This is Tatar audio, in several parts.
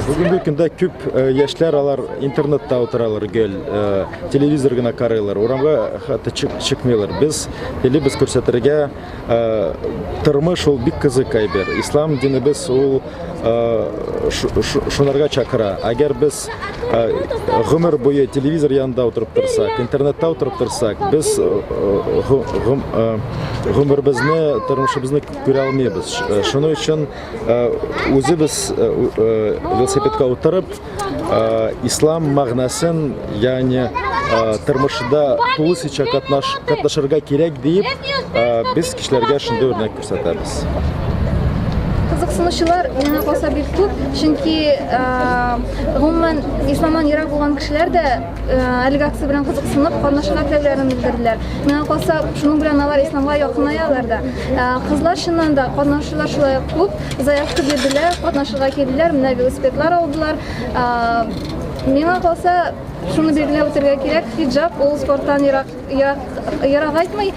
Бүгенге көндә күп яшьләр алар интернетта утыралар гел, телевизор гына карыйлар, урамга хәтта чыкмыйлар. Без телибез күрсәтергә, тормыш ул бик кызык әйбер. Ислам динебез ул шунарга чакыра. Әгәр без гомер буе телевизор янында утырып торсак, интернетта утырып торсак, без гомеребезне, тормышыбызны күрә алмыйбыз. Шуның өчен үзебез велосипедка утырып, ислам мәгънәсен, ягъни тормышда тулысынча катнашырга кирәк диеп, без кешеләргә шундый үрнәк күрсәтәбез. Кызыксынучылар миңа калса бик күп, чөнки гомумән исламнан ерак булган кешеләр дә әлеге акция белән кызыксынып катнашырга теләүләрен белдерделәр. Миңа калса, шуның белән алар исламга якынаялар да. Кызлар чыннан да катнашучылар шулай ук күп, заявка бирделәр, катнашырга килделәр, менә велосипедлар алдылар. Миңа калса, шуны билгеләп үтәргә кирәк, хиджаб ул спорттан ерак ерагайтмый.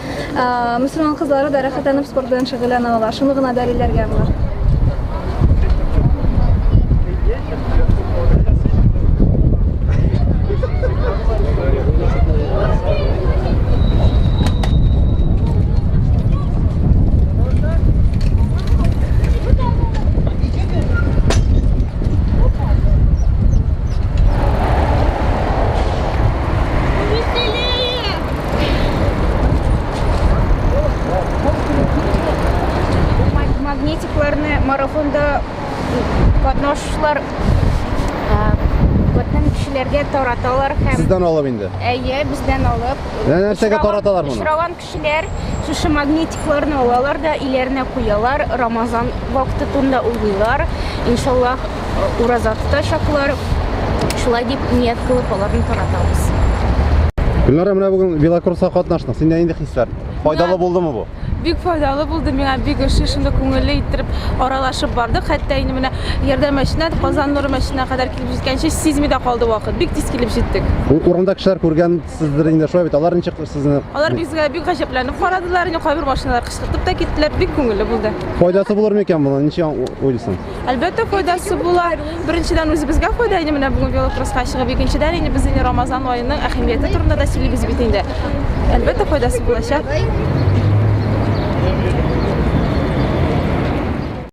Мөселман кызлары да рәхәтләнеп спорт белән шөгыльләнә ала. Шуны гына дәлилләргә була. Магнитикларны марафонда катнашучылар бөтен кешеләргә тараталар һәм Сездән алып инде. Әйе, бездән алып. Менә нәрсәгә тараталар моны? Очраган кешеләр шушы магнитикларны алалар да өйләренә куялар, Рамазан вакыты турында уйлыйлар. Иншаллаһ, ураза тотачаклар. Шулай дип ният кылып аларны таратабыз. Гөлнара, менә бүген велокросска катнаштың. Синдә нинди хисләр? Файдалы булдымы бу? Бик файдалы булды миңа, бик ошый, шундый күңелле иттереп аралашып бардык. Хәтта инде менә Ярдәм мәчетенә, Казан нуры мәчетенә кадәр килеп җиткәнче сизми дә калды вакыт. Бик тиз килеп җиттек. Урамда кешеләр күргәнсездер инде, шулай бит? Алар ничек сезне? Алар безгә бик гаҗәпләнеп карадылар, инде кайбер машиналар кычкыртып та киттеләр. Бик күңелле булды. Файдасы булыр микән моның? Ничек уйлыйсың? Әлбәттә, файдасы була. Беренчедән, үзебезгә файда инде менә бүген велокросска чыгып, икенчедән инде без инде Рамазан аеның әһәмияте турында да сөйлибез бит инде. Әлбәттә, файдасы булачак.